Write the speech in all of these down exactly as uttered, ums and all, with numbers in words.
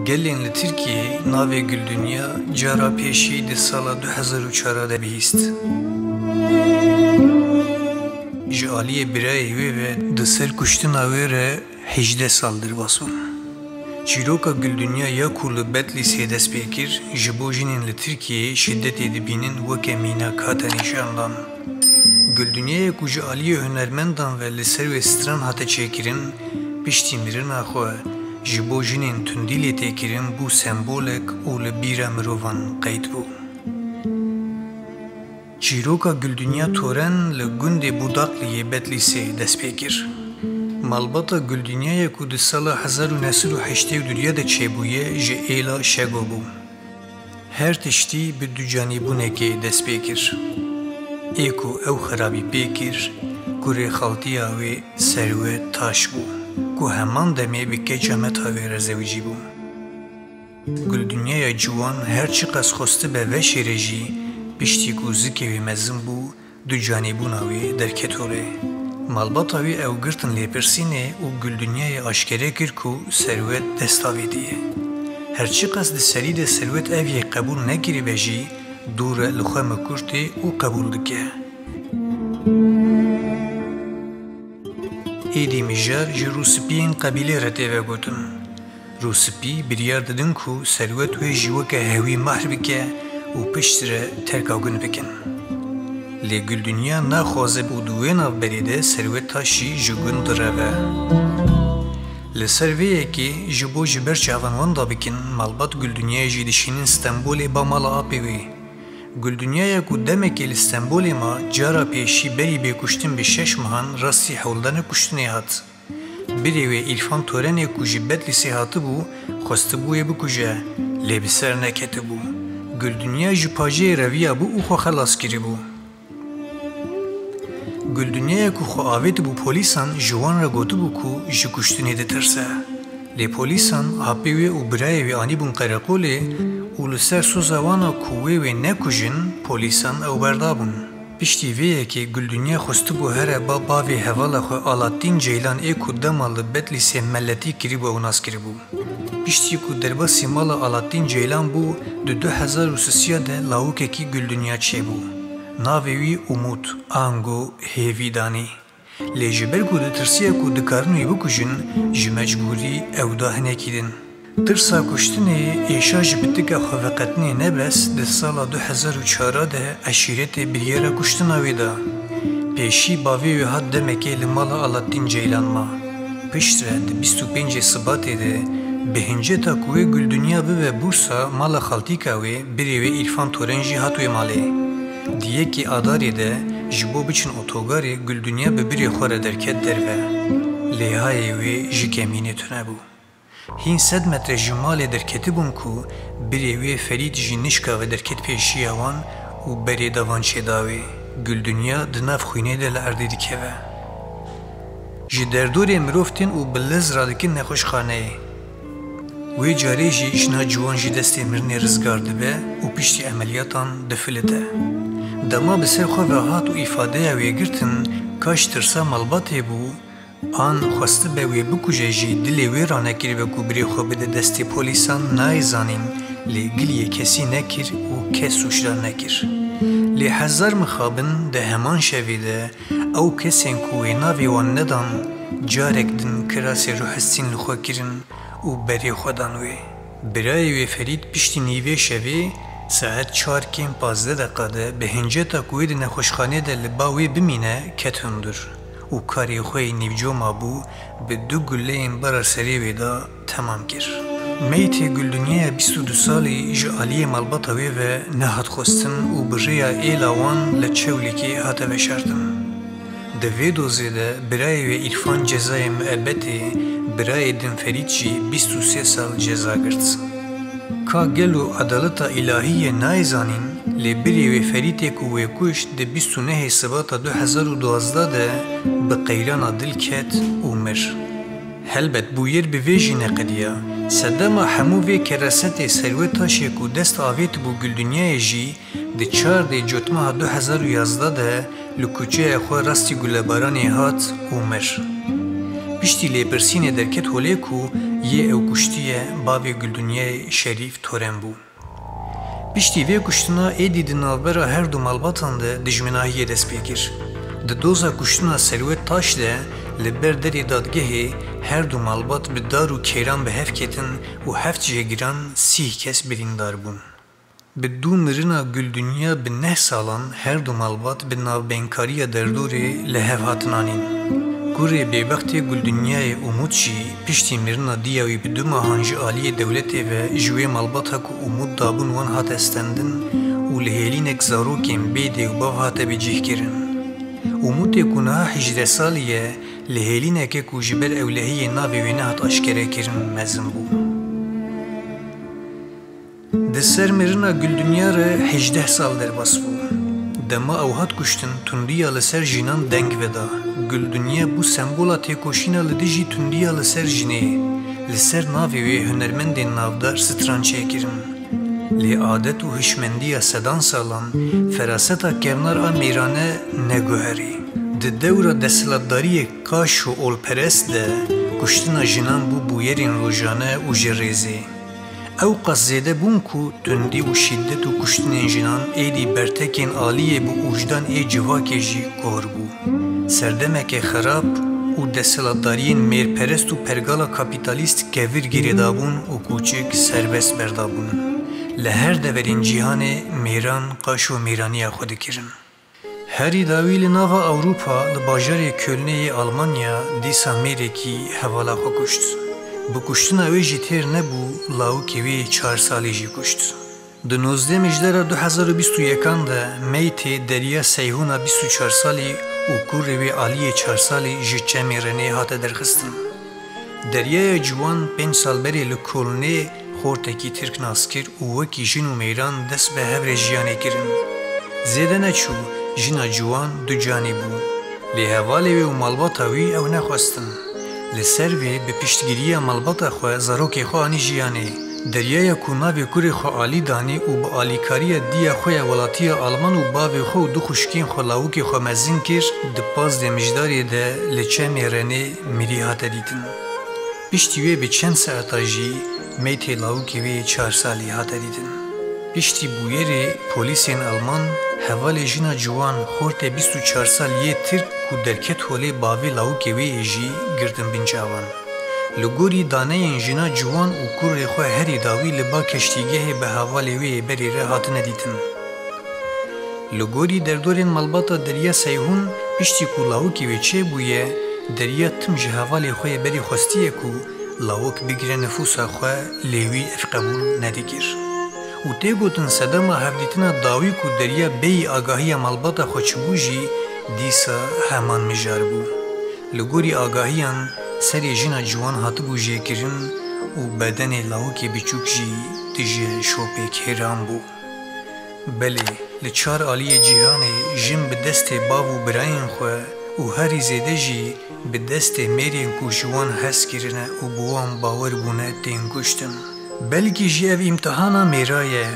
Gelên li Tirkiyeyê navê Guldunya cara pêşî di sala du hezar û çar de bihîst. Ji aliyê birayê wê ve di ser kuştina wê re hejdeh sal derbas bûn. Çîroka Guldunya ya ku li Betlîsê dest pê kir, ji bo jinên li Tirkiyeyê şidetê dibînin weke mînak hate nîşandan. Guldunyayê ku ji aliyê hunermendan ve li ser wê stran hate çêkirin, piştî mirina xwe ji bo jinên tundî lê tê kirin bû sembolek û li bîra mirovan qeyd bû. Çîroka Guldunya Toren li gundê Budaklı yê Betlîsê dest pê kir. Malbata Guldunyayê ku di sala hezar û neh sed û heştê û du de çêbûye ji êla Şego bû. Her tiştî bi ducanîbûnekê dest pê kir. Ê ku ew xerabî pê kir, kurê xaltiya wê Serwet Taş bû, ku heman demê bi keça Meta wê re zewicî bû. Guldunyaya ciwan her çiqas xwestibe veşêre jî, piştî ku zikê wê mezin bû, ducanîbûna wê derket holê. Malbata wî ew girtin lêpirsînê û Guldunyayê aşkere kir ku Serwet dest avêtiye. Her çiqas di serî de Serwet ev yek qebûl nekiribe jî, dû re li xwe mikur tê û qebûl dike. Êdî mijar ji rûspiyên qebîlê re tê vegotin. Rûspî biryar didin ku Serwet wê jî weke hewî mahr bike û piştre terka gund bikin. Lê Guldunya naxwaze û di wê navberê de Serwet Taş jî ji gund direve. Li ser vê yekê ji bo ji ber çavan wan dabikin, malbat Guldunyayê jî dişînin Stenbolê ba mala apê wê. Guldunyaya ku demekê li Stenbolê ma, cara pêşî berî bê kuştin bi şeş mehan rastî hewldana kuştinê hat. Birê wê Îrfan Torenê ku ji Betlîsê hatibû, xwestibû wê bikuje, lê bi ser neketibû. Guldunya ji paceyê reviyabû û xwe xelas kiribû. Guldunyaya ku xwe avêtibû polîsan ji wan re gotibû ku ji kuştinê ditirse. Lê polîsan apê wê û birayê wê anîbûn qereqolê û li ser soza wan a ku wê wê nekujin, polîsan ew berdabûn. Piştî vê yekê Guldunya xwestibû here ba bavê hevala xwe Alatîn Ceylan ê ku dema li Betlîsê meletî kiribû ew nas kiribû. Piştî ku derbasî mala Alatîn Ceylan bû, di du hezar û sisiya de lawikekî Guldunya çêbû. Navê wî Umut, ango hêvî danî. Lê ji ber ku ditirsiye ku dikarin wî bikujin, ji mecbûrî ew da hinekî din. Tirsa kuştinê êşa ji pitika xwe veqetinê ne bes, di sala du hezar û çar de eşîretê biryara kuştina wê da. Pêşî bavê wê hat demekê li mala Alatîn Ceylan ma. Piştre di bîst û pêncê Sibatê de bi hinceta ku wê Guldunya bibe Bursa mala xaltîka wê, birê wê Îrfan Toren jî hat wê malê. Di yekê Adarê de ji bo biçin otogarê Guldunya bi birê xwe re derket derve. Lêhayê wê ji kemînê tune bû. Hîn sed metre ji malê derketibûn ku birê wê Ferîd jî nişka ve derket pêşiya wan û berê da van çêdawê. Guldunya di nav xwînê de li erdê dikeve. Ji derdorê mirov tên û bi lez radikin nexweşxaneyê. Wê carê jî jina ciwan ji destê mirinê rizgar dibe û piştî emeliyatan difilite. Dema bi ser xwe ve hat û îfadeya wê girtin, ka ji tirsa malbatê bû, an xwestibe wê bikuje jî, dilê wê ranekiribe ku birê xwe bide destê polîsan, nayê zanîn, lê giliyê kesî nekir û kes sûcdar nekir. Lê hezar mixabin di heman şevê de ew kesên ku wê navê wan nedan, carek din kirasê rûhestîn li xwe kirin û berê xwe dan wê. Birayê wê Ferîd piştî nîvê şevê, saet çar kêm pazdeh deqa de, bi hinceta ku wê di nexweşxanê de li ba wê bimîne, ket hundir û karê xwe yê nîvco mabû, bi du guleyên bara serê wê de temam kir. Meytê Guldunyaya bîst û du salî ji aliyê malbata wê ve nehat xwestin û bi rêya êla wan li Çewlîgê hate veşartin. Di vê dozê de birayê wê Îrfan cezayê miebetê, birayê din Ferîd jî bîst û sê sal ceza girt. Ka gelo edaleta îlahî ye nayê zanîn, lê birê wê Ferîdê ku wê kuşt di bîst û nehê Sibata du hezar û duwazdeh de bi qeyrana dil ket û mir. Helbet bûyer bi vê jî neqediya. Sedema hemû vê kerasetê Serwet Taşê ku dest avêtibû Guldunyayê jî di çardê Cotmeha du hezar û yazdeh de li kuçeya xwe rastî gulebaranê hat û mir. Piştî lêpirsînê derket holê ku Yê ew kuştiye bavê Guldinyayê Şerîf Toren bû. Piştî vê kuştina êdî di navbera her du malbatan de dijminahiyê dest pê kir. Di doza kuştina Serwet Taş de li ber derê dadgehê her du malbat bi dar û kêran bi hev ketin û heft jê giran sîh kes birîndar bûn. Bi dû mirina Guldinya bi neh salan her du malbat bi navbenkariya derdorê li hev hatin anîn. Kurê bêbextê Guldinyayê Umut jî piştî mirina diya wî bi du mehan ji aliyê dewletê ve ji wê malbata ku Umut dabûn wan hate stendin û li hêlînek zarokên bê dê û bav hate bicihkirin. Umutê ku niha hejdeh salî ye, li hêlîneke ku ji ber ewlehiyê navê wê nehat aşkerekirin mezin bû. Di ser mirina Guldinya re hejdeh sal derbas bû. Dema ew hat kuştin, tundiya li ser jinan deng veda. Guldinya bû sembola têkoşîna li dijî tundiya li ser jinê. Li ser navê wê hunermendên navdar stran çêkirin. Lê adet û hişmendiya sedan salan feraseta kevnar a mêrane neguherî. Di dewra desthilatdariyê kaş û olperest de kuştina jinan bû bûyerên rojane û ji rêzê. Ew qas zêde bûn ku tundî û şîdet û kuştinên jinan êdî bertekên aliyê bi ûjdan ê civakê jî kor bû. Serdemeke xerab û desthilatdariyên mêrperest û pergala kapîtalîst kevir girêdabûn û kûçik serbest berdabûn. Li her deverên cîhanê mêran qaşo mêraniya xwe dikirin. Herî dawî li nava Ewropa, li bajarê Kölnê yê Almanya, dîsa mêrekî hevala xwe kuşt. Bi kuştina wê jî têr nebû, lawikê wê yê çar salî jî kuşt. Di nozdeh Mijdara du hezar û bîst û yekan de meytê Derya Seyhûna bîst û çar salî û kurê wê Aliyê çar salî ji Çemê Renê hate derxistin. Deryaya Ciwan pênc sal berê li Kolnê xortekî Tirk nas kir û wekî jin û mêran dest bi hev re jiyanê kirin. Zêde neçû, jina ciwan du canî bû. Lê hevalê wê û malbata wî ew nexwestin. Li ser vê bi piştgiriya malbata xwe zarokê xwe anî jiyanê. Deryaya ku navê kurê xwe Alî danî û bi alîkariya diya xwe ya welatiya Alman û bavê xwe û du xwişkên xwe lawikê xwe mezin kir, di pazdeh Mijdarê de li Çemê Renê mirî hate dîtin. Piştî wê bi çend saeta jî meytê lawikê wê yê çar salî hate dîtin. Piştî bûyerê polîsên Alman hevalê jina ciwan xortê bîst û çar salî yê Tirk ku derket holê bavê lawikê wê yê jî girtin bin çavan. Li gorî daneyên jina ciwan û kurê xwe herî dawî li ba keştîgehê bi hevalê wê yê berê re hatine dîtin. Li gorî derdorên malbata Derya Seyhûn, piştî ku lawikê wê çêbûye, Derya tim ji hevalê xwe yê berê xwestiye ku lawik bigire nifûsa xwe, lê wî ev qebûl nedikir. Û tê gotin sedema hevdîtina dawî ku Derya bêyî agahiya malbata xwe çibû jî dîsa heman mijar bû. Li gorî agahiyan serê jina ciwan hatibû jêkirin û bedenê lawikê biçûk jî dijî şopê kêran bû. Belê, li çar aliyê cîhanê jin bi destê bav û birayên xwe û herî zêde jî bi destê mêrên ku ji wan hez kirine û bi wan bawer bûne tên kuştin. Belkî jî ev îmtihana mêra ye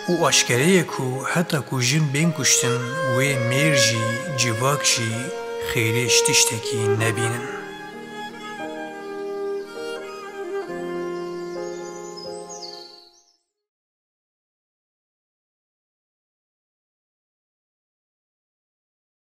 û aşkere ye ku heta ku jin bên kuştin, wê mêr jî, civak jî xêrê ji tiştekî nebînin.